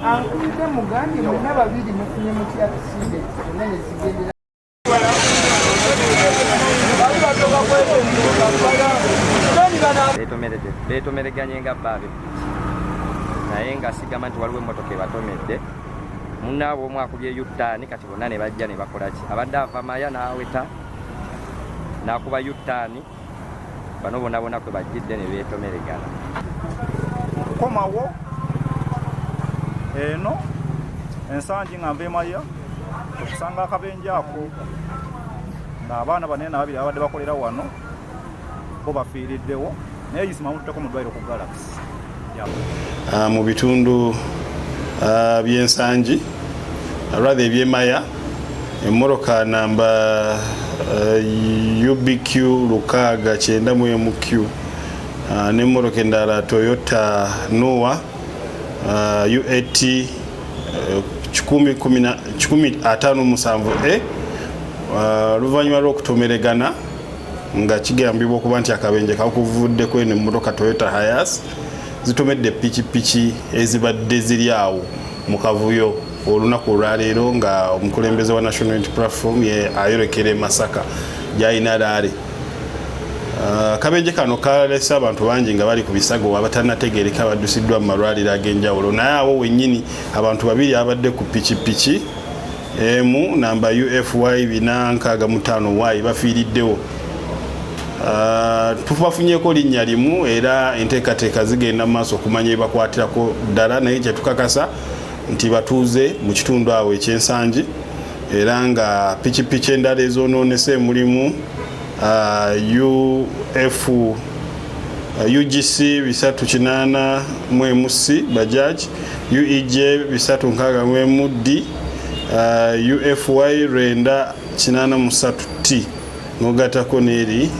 Ankubidde mugambye mwenna babiri mufunye mutya accident zonna ne zigendera. Beetomereganye nga bba ab'eppiki, naye nga sigamba nti waliwo emmotoka ebatomedde. Munnaabwe omu akubye U-turn, kati bonna ne bajja ne bakola ki? Abadde ava Maya n'aweta n'akuba U-turn, bano bonna bona kwe bajjidde ne beetomeregana. Okukomawo eno ensangi nga nva emaya okusanga akabenje ako ng'abaana banene ababiri ababadde bakolera wano bo bafiiriddewo, naye Isma mututteko mu ddwaliro ku Galaxy. Mu bitundu by'Ensangi, rather ebyemaya, emmotoka namba UBQ 691 Q n'emmotoka endala Toyota Noah UAT 157 A, oluvannyuma lw'okutomeregana nga kigambibwa okuba nti akabenje kakuvuddeko eno emmotoka Toyota Hiace zitomedde pikipiki ezibadde ziri awo mu kavuyo olunaku olwaleero nga omukulembeze wa National Unity Platform ye ayolekera e Masaka gyalina rally. Akabenje kano kalese abantu bangi nga bali ku bisago abatanategereka, baddusiddwa mu malwaliro ag'enjawulo, naye awo wennyini abantu babiri abadde ku pikipiki emu namba UFY 465 Y bafiiriddewo. Tubafunyeko linnya limu era enteekateeka zigenda mu maaso okumanya ebakwatirako ddala, naye kyetukakasa nti batuuze mu kitundu awo ekyensangi, era nga pikipiki endala ezonoonese mulimu UF UGC 380 MC Bajaj, UEJ 361 D, UFY 983 T, nogatako n'eri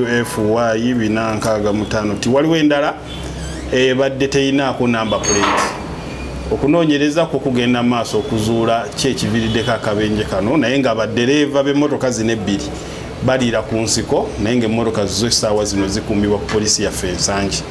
UFY 465 T. Waliwo endala ebadde teyinaako number plate. Okunoonyereza kwo kugenda maaso okuzuula ki ekiviiriddeko akabenje kano, naye nga baddereeva b'emmotoka zino ebbiri baliira ku nsiko, naye ng'emmotoka zo essaawa zino zikuumibwa ku poliisi yaffe Ensangi.